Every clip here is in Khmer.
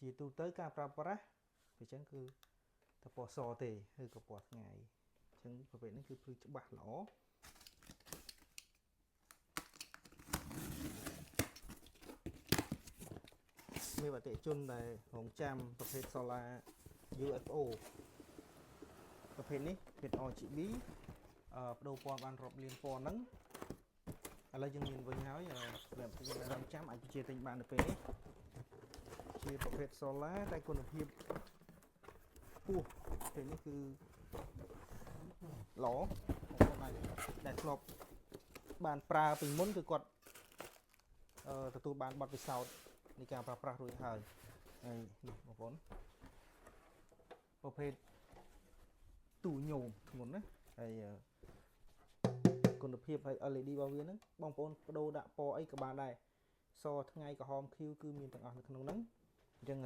ជាទូទៅការប្រើប្រាស់វាចឹងគឺតែពណ៌សទេឬក៏ពណ៌ថ្ងៃអញ្ចឹងប្រភេទនេះគឺភ្លឺច្បាស់ល្អមានអតិជនដែលរងចាំប្រភេទ Solar UFO ប្រភេទនេះប្រភេទ RGB បដូរពណ៌បានរាប់លានពណ៌ហ្នឹងឥឡូវយើងមានវិញហើយសម្រាប់អ្នករងចាំអាចបញ្ជាទិញបាននៅពេលនេះជាប្រភេទ Solar តែគុណភាពខ្ពស់ពេលនេះគឺល្អបងប្អូនអាចដែលធ្លាប់បានប្រើពីមុនគឺគាត់ទទួលបានបទពិសោធន៍នៃការប្រើប្រាស់រួចហើយហើយនេះបងប្អូនប្រភេទទូញោមធ្ងន់ណាហើយគុណភាពហើយ LED របស់វាហ្នឹងបងប្អូនបដូរដាក់ពណ៌អីក៏បានដែរសថ្ងៃក្រហមខៀវគឺមានទាំងអស់នៅក្នុងហ្នឹងអញ្ចឹង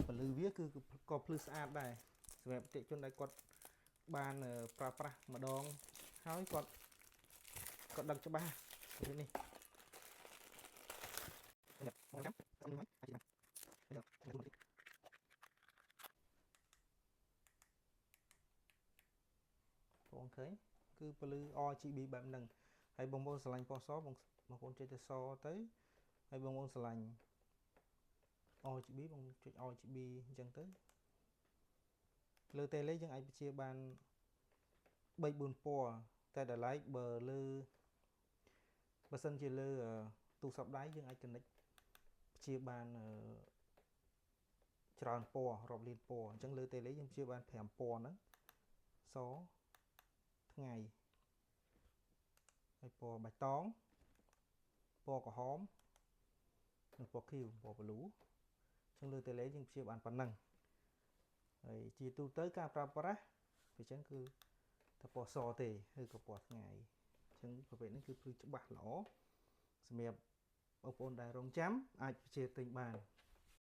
ពលឺវាគឺក៏ភ្លឺស្អាតដែរសម្រាប់អតិជនដែលគាត់បានប្រើប្រាស់ម្ដងហើយគាត់ក៏ដឹងច្បាស់នេះបងឃើញគឺពលឺ RGB បែបហ្នឹងហើយបងប្អូនស្រឡាញ់ពណ៌សបងបងប្អូនចុចទៅសទៅហើយបងប្អូនស្រឡាញ់ RGB បងចុច RGB អញ្ចឹងទៅលើតេឡេយើងអាចបញ្ជាបាន3 4ពណ៌តែដល់ឡែកបើលើបើសិនជាលើទូរស័ព្ទដៃយើងអាច connect បញ្ជាបានច្រើនពណ៌រាប់លានពណ៌អញ្ចឹងលើតេឡេយើងបញ្ជាបាន5ពណ៌ហ្នឹងសថ្ងៃហើយពណ៌បៃតងពណ៌ក្រហមនិងពណ៌ខៀវពណ៌បលូអញ្ចឹងលើតេឡេយើងព្យាបានប៉ុណ្ណឹងហើយជាទូទៅការប្រើប្រាស់វាចឹងគឺតែពណ៌សទេឬក៏ពណ៌ថ្ងៃអញ្ចឹងប្រភេទនេះគឺភ្លឺច្បាស់ល្អសម្រាប់បងប្អូនដែលរងចាំអាចបញ្ជាទិញបាន